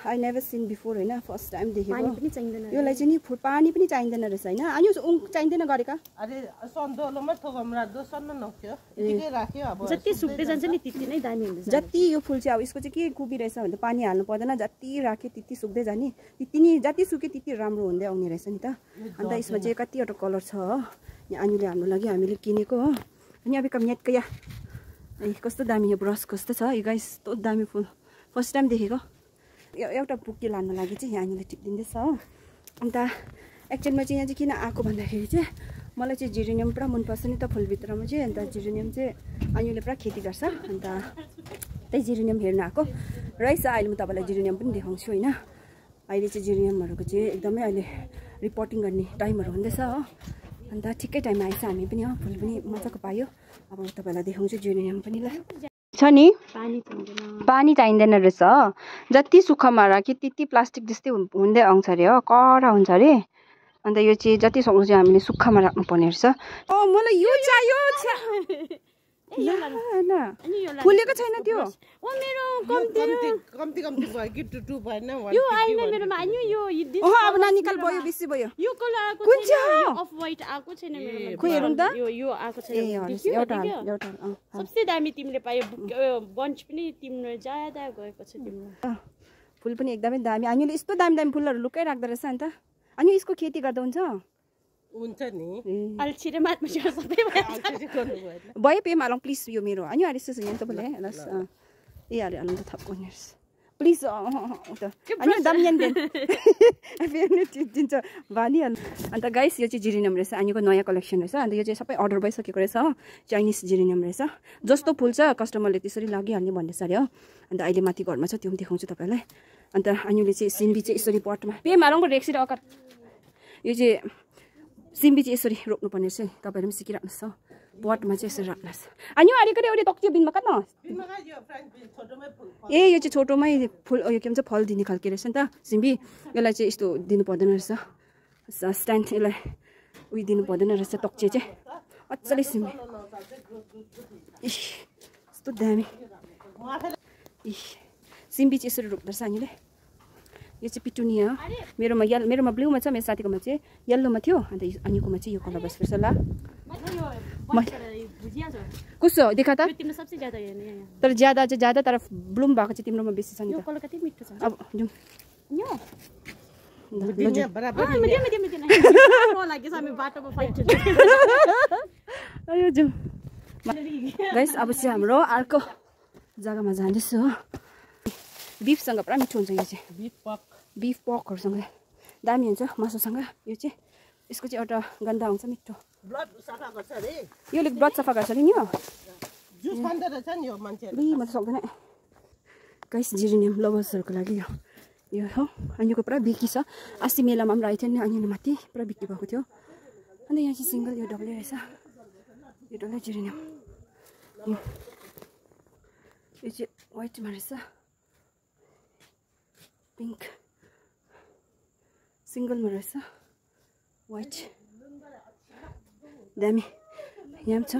I never seen before हैन first time देखेको पानी पनि चाहिँदैन योलाई चाहिँ नि पानी पनि चाहिँदैन रहेछ हैन अनि चाहिँदैन गरेका अरे सन्दोलोमा थोगम राख्दो सन्न नख्यो यतिकै राख्यो अब जति सुक्दै जान्छ नि त्यति नै दामी हुन्छ जति यो फुल चाहिँ अब यसको चाहिँ के कुबी रहेछ भने पानी हाल्नु पर्दैन जति राख्यो त्यति सुक्दै जाने त्यति नि जति सुक्यो त्यति राम्रो हुँदै आउने रहेछ नि त अन्त यसमा चाहिँ कतिवटा कलर छ हो यहाँ आनीले हाम्रो लागि हामीले किनेको हो अनि अब कम्याटको या कस्तो दामी यो ब्रस कस्तो छ यो गाइस यस्तो दामी फुल फर्स्ट टाइम देखेको एउटा बुके लानु लागि चाहिँ यहाँ आनीले टिप्दिँदैछ हो अन्त एक्चुअलमा चाहिँ यहाँ चाहिँ किन आएको भन्दाखेरि चाहिँ मलाई चाहिँ जेरेनियम पुरा मनपर्छ नि त फुलभित्रमा चाहिँ अन्त जेरेनियम चाहिँ आनीले पुरा खेती गर्छ अन्त त्यही जेरेनियम हेर्न आएको रहेछ अहिले म तपाईँलाई जेरेनियम पनि देखाउँछु होइन अहिले चाहिँ जेरेनियमहरूको चाहिँ एकदमै अहिले रिपोर्टिङ गर्ने टाइमहरू हुँदैछ हो अन्त ठिकै टाइममा आएछ हामी पनि हो फुल पनि मजाको पायो अब तपाईँलाई देखाउँछु जेरेनियम पनि ल छ नि पानी चाहिँदैन रहेछ हो जति सुक्खामा राख्यो त्यति प्लास्टिक जस्तै हुँदै आउँछ अरे हो कडा हुन्छ अरे अन्त यो चाहिँ जति सक्दो चाहिँ हामीले सुक्खामा राख्नुपर्ने रहेछ मलाई यो चाहियो फुलेको छैन त्यो मेरो कम्ती भयो कि टुटु भएन यो आइन मेरोमा आयो यो अब नानीकाल भयो बेसी भयो यो कलर आको छैन अफ व्हाइट आको छैन मेरोमा खोइ हेरौँ त यो आको छैन एउटा सबसे दामी तिमीले पायो बन्च पनि तिम्रो ज्यादा गएको छ तिम्रो फुल पनि एकदमै दामी हामीले यस्तो दामी दामी फुलहरू लुकाइ राख्दो रहेछ नि त अनि यसको खेती गर्दा हुन्छ नि अल्छी र माटमा सबै भयो पेम हालौँ प्लिज यो मेरो अनि अरे यस्तो यहाँ तपाईँले ए अरे हाल्नु त थप्नु प्लिज अनि दामी यहाँ फेरि दिन्छ भनिहाल्नु अन्त गाइस यो चाहिँ जेरेनियम रहेछ अनिको नयाँ कलेक्सन रहेछ अन्त यो चाहिँ सबै अर्डर भइसकेको रहेछ हो चाइनिज जेरेनियम रहेछ जस्तो फुल छ कस्टमरले त्यसरी लगिहाल्ने भन्दैछ अरे हो अन्त अहिले माथि घरमा छ त्यो पनि देखाउँछु तपाईँलाई अन्त अनिले चाहिँ सिम्बी चाहिँ यसरी पटमा पेम हालौँको रेक्सी र अकार यो चाहिँ सिम्बी चाहिँ यसरी रोप्नुपर्ने चाहिँ तपाईँहरू पनि सिकिराख्नुहोस् हो पटमा चाहिँ यसरी राख्नुहोस् अनि अलिकति एउटा तक्तियो बिनमा काट्नु ए यो चाहिँ छोटोमै फुल यो के भन्छ फल दिने खालको रहेछ नि त सिम्बी यसलाई चाहिँ यस्तो दिनु पर्दैन रहेछ स्ट्यान्ड यसलाई उयो दिनु पर्दैन रहेछ तक्चे चाहिँ अचलै सिम्बी यस्तो दामी सिम्बी चाहिँ यसरी रोप्दोरहेछ हामीले यो चाहिँ पिटुनिया मेरोमा ब्लूमा छ मेरो साथीकोमा चाहिँ येल्लोमा थियो अन्त अनिकोमा चाहिँ यो कलर बस्छ ल कस्तो देखा त तर ज्यादा चाहिँ ज्यादा तर ब्लुम भएको चाहिँ तिम्रोमा बेसी छ नि त अब जाउँ गाइस अब चाहिँ हाम्रो अर्को जग्गामा जाँदैछु हो बिफसँग पुरा मिठो हुन्छ यो चाहिँ बिफ पकहरूसँग दामी हुन्छ मासुसँग यो चाहिँ यसको चाहिँ एउटा गन्ध आउँछ मिठो योले ब्लड सफा गर्छ नि यो म त सक्दैन गाइस जेरेनियम लभर्सहरूको लागि यो हो अनिको पुरा बिक्री छ अस्ति मेलामा पनि रहेको थियो नि अनि माथि पुरा बिक्री भएको थियो अन्त यहाँ चाहिँ सिङ्गल यो डबल रहेछ यो डबल जेरेनियम यो चाहिँ वाइटमा रहेछ पिङ्क सिङ्गलमा रहेछ वाइट दामी यहाँ छ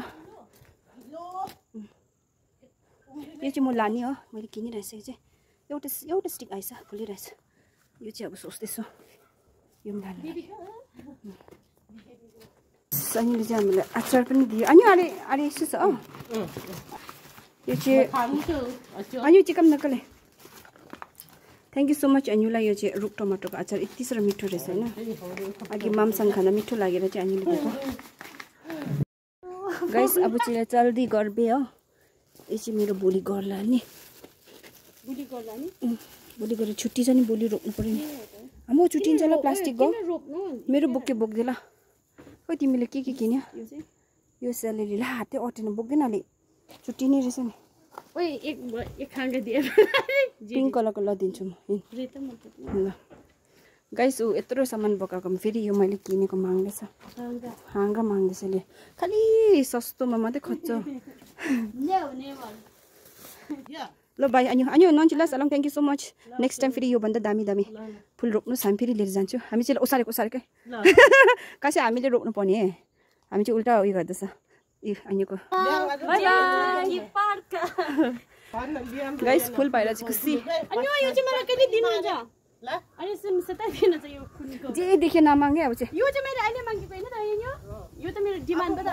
यो चाहिँ म लाने हो मैले किनिरहेछु यो चाहिँ एउटा स्टिक आएछ फुलिरहेछ यो चाहिँ अब सोच्दैछु यो पनि लानु अनि चाहिँ हामीलाई अचार पनि दियो अनि अरे यस्तो छ हो यो चाहिँ अनि चिकन नक्कले थ्याङ्क यू सो मच अन्युलाई यो चाहिँ रुख टमाटरको अचार यति साह्रो मिठो रहेछ होइन अघि मामसँग खाँदा मिठो लागेर चाहिँ अन्युले दिएको गाइस अब चाहिँ जल्दी गर्बे हो यो चाहिँ मेरो भोलि घर लाने भोलि गएर छुट्टी छ नि भोलि रोप्नु पर्यो नि म छुट्टिन्छ ल प्लास्टिक गयो मेरो बोके बोक्दै ल खोइ तिमीले के किन्यो यो स्यालेरी ला हातै अटेन बोक्दैन अलि छुट्टी नै रहेछ नि पिङ्क कलरको लदिन्छु म ल गाइस ऊ यत्रो सामान बोकाएको फेरि यो मैले किनेको माग्दैछ हाँगा माग्दैछ ले खालि सस्तोमा मात्रै खोज्छ ल बाई अनि नन्चु लास along thank you so much next time फेरि योभन्दा दामी दामी फुल रोप्नुहोस् हामी फेरि लिएर जान्छु हामी चाहिँ ओसारेकै खासै हामीले रोप्नु पर्ने हामी चाहिँ उल्टा उयो गर्दैछ अन्यको गाइस फुल भएर चाहिँ खुसी अनि यो चाहिँ मलाई कहिले दिनुहुन्छ ल अनि सताइ दिनु चाहिँ यो खुनको जे देखे नमागे अब चाहिँ यो चाहिँ मैले अहिले मागेको होइन त यो त मेरो डिमान्ड हो त